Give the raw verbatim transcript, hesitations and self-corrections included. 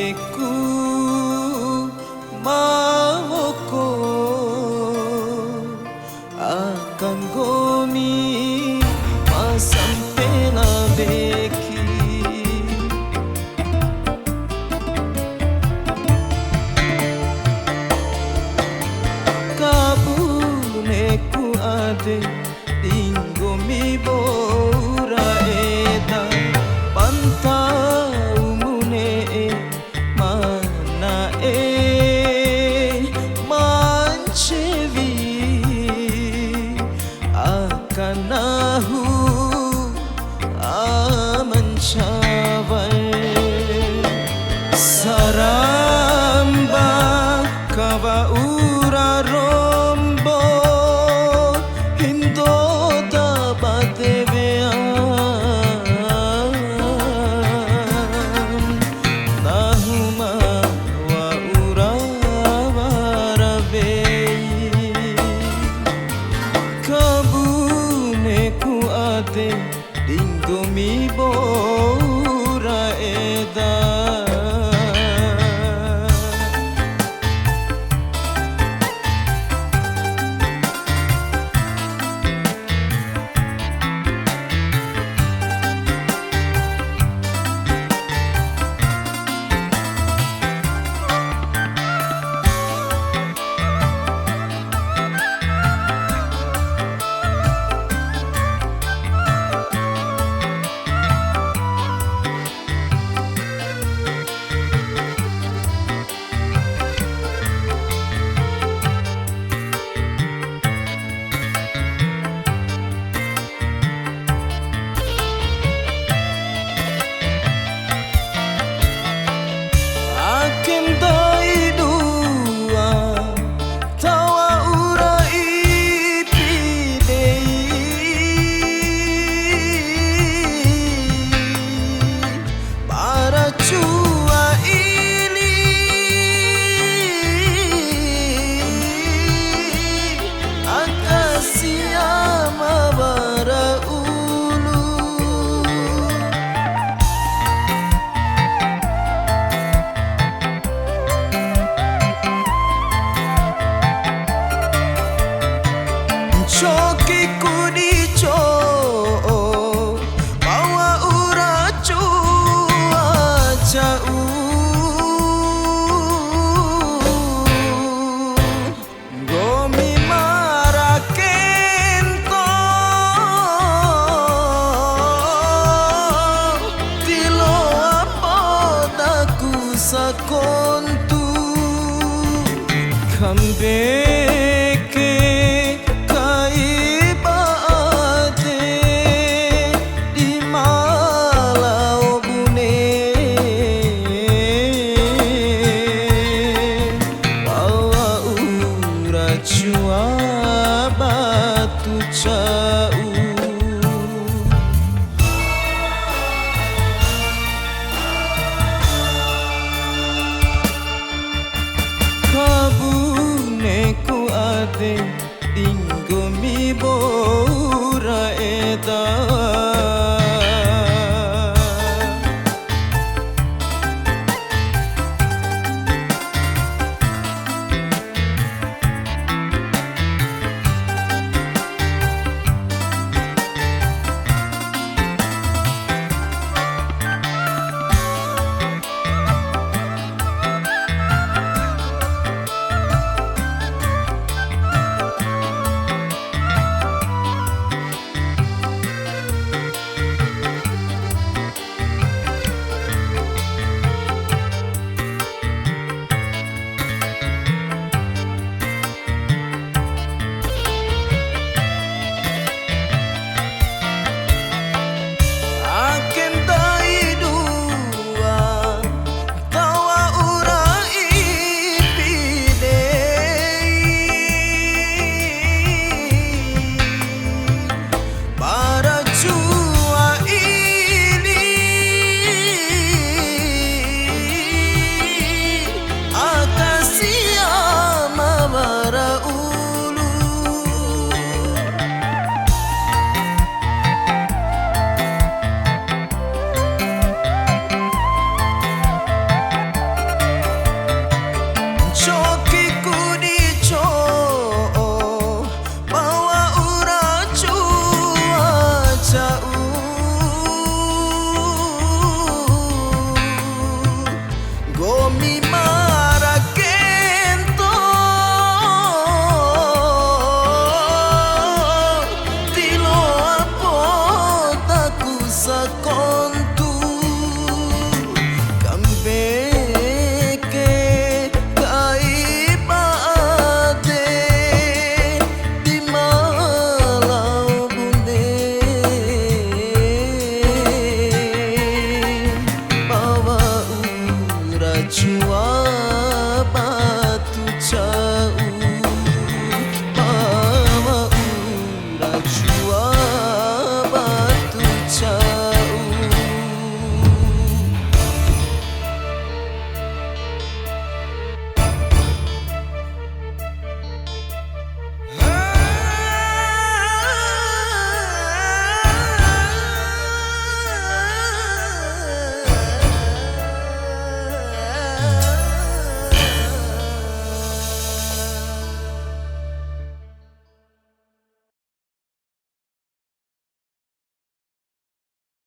Eku ma woko aka nggomi ma sampela weki. Kabuneku ade, di nggomi bou ra eda, ba ntaumu ne'e ma na'e ma ncewi aka nahu amancawae. Saramba ka wa'ura rombo, hindo da bade wean, nahu ma wa'ura wara wei. Kabuneku ade, di nggomi bou ra eda. Ake ndai dua, tawa ura ipi dei, bara cua ili, aka sia ma wara ulu. Ncokiku di co'o, bawa ura cua ca'u. Nggomi mara kento, tiloa podaku sakontu. Kambeke kai bade di malao bune, bawa ura cua batu ca'u. Kabuneku ade, di nggomi bou ra eda.